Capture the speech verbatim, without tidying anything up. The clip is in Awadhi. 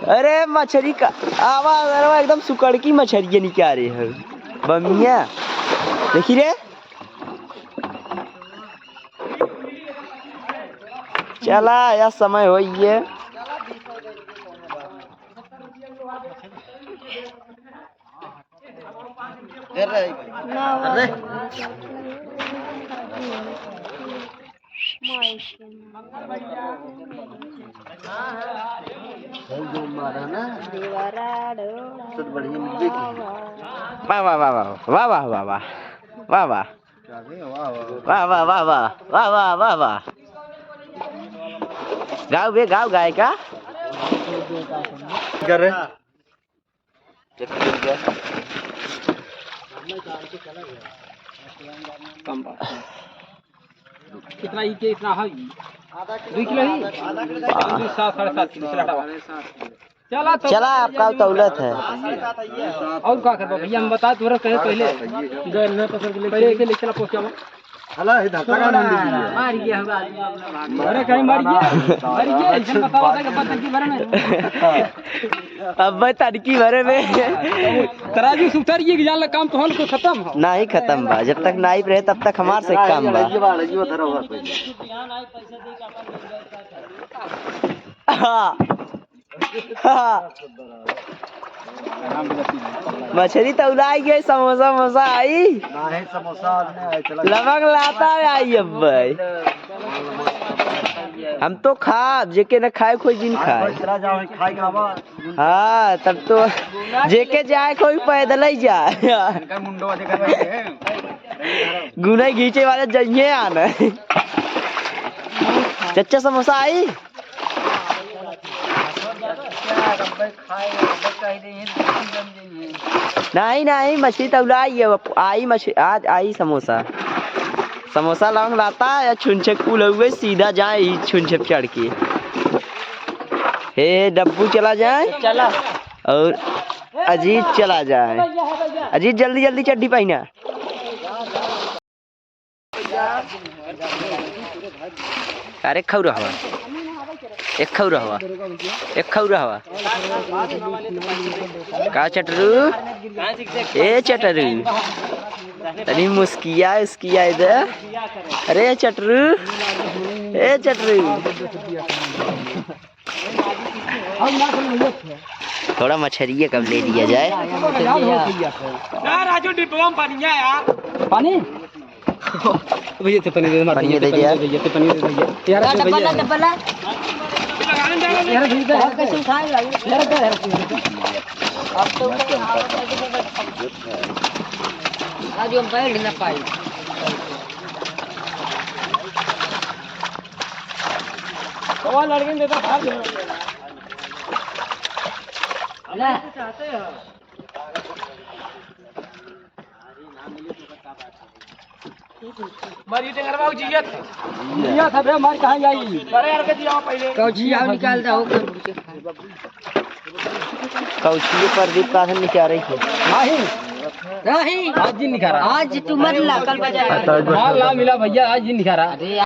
अरे मछरी का आवाज, अरे एकदम सुकड़की मछरिये निकारे है बमिया। देखी रे, चला या समय होइए। वाह, वाह, वाह, वाह। वाह, वाह, वाह, वाह। वाह, वाह, वाह, वाह। गाओ बे, गाओ गाय का। कर रे। कितना ही के इतना है? दुई किलो ही? दुई, सात, साढ़े सात किलो, चला, हटावा। चला, तो चला, आपका तौलत है। और का करबा भैया, हम बता, तोरा कहे पहले। पहले एके ले चला पहुंचावा। हला, हे धक्का का मंडी के लिए। मार गया होगा आदमी अपना भाग। अरे कहीं मर गया, मर गया, ऐसे बतावा था कि पत्थर की भरे में। अब मैं तड़की भरे में। तराजू से उतर गई कि जान ले काम तो हल को खत्म हो। नाही खत्म बा, जब तक नाइब रहे तब तक हमार से काम बा। ये बाढ़, ये उधर हुआ कोई। हाँ। हाँ। मछरी तौलाई गई, समोसा वमोसा आई? नाही, समोसा आज नाही आई, चला। लवंग लाता आई अब भाई। हम तो खाब, जेके न खाए कोई जिन खाए। चला जाओ, खाए खावा। हाँ, तब तो जेके जाए कोई पैदल ही जाए। इनका मुंडो वाले कर रहे हैं। गुना घींचे वाले जइहे आना। चच्चा समोसा आई? नाही, नाही, मछली तौला आई है, अब आई मछ-, आज आई समोसा। समोसा लौंग लाता या छुनछे कुल हुए, सीधा जाए ही छुनछे चढ़ के। हे डब्बू चला जाए। चला। और अजीत चला जाए। अजीत जल्दी जल्दी चड्डी पहिना। अरे खौरा हवा, एक खौरा हवा, एक खौरा हवा। का चटरू? ए चटरू, तनी मुस्किया, उस्किया इधर। अरे चटरू, ए चटरू। थोड़ा मछरिये कब ले लिया जाए। ना राजू, डिब्बा में पानी है यार। पानी? भैया, ते पानी दे, मार पानी दे, दे, ते पानी दिया। दे भैया, ते पानी दे भैया। यार, यार, दे डब्बा भैया। ला, डब्बा ला। यार, दे दे। यार, दे। कैसे उठाएगा? यार, दे, यार, दे। अब तो राजू, हम बैठ ना पाई। सवाल लड़के ने देता, भाग गया। ले। मरी टेंगरवा जियत। जियत है बे, मर कहाँ जाई? अरे यार, के दिया पहले। कौची आओ निकाल दो। कौची ये प्रदीप का है निकाल रही है? नहीं। नहीं। आज ही निकाल रहा। आज तू मत ला, कल बजा। अच्छा, आज माल ना मिला भैया, आज ही निकाल रहा। अरे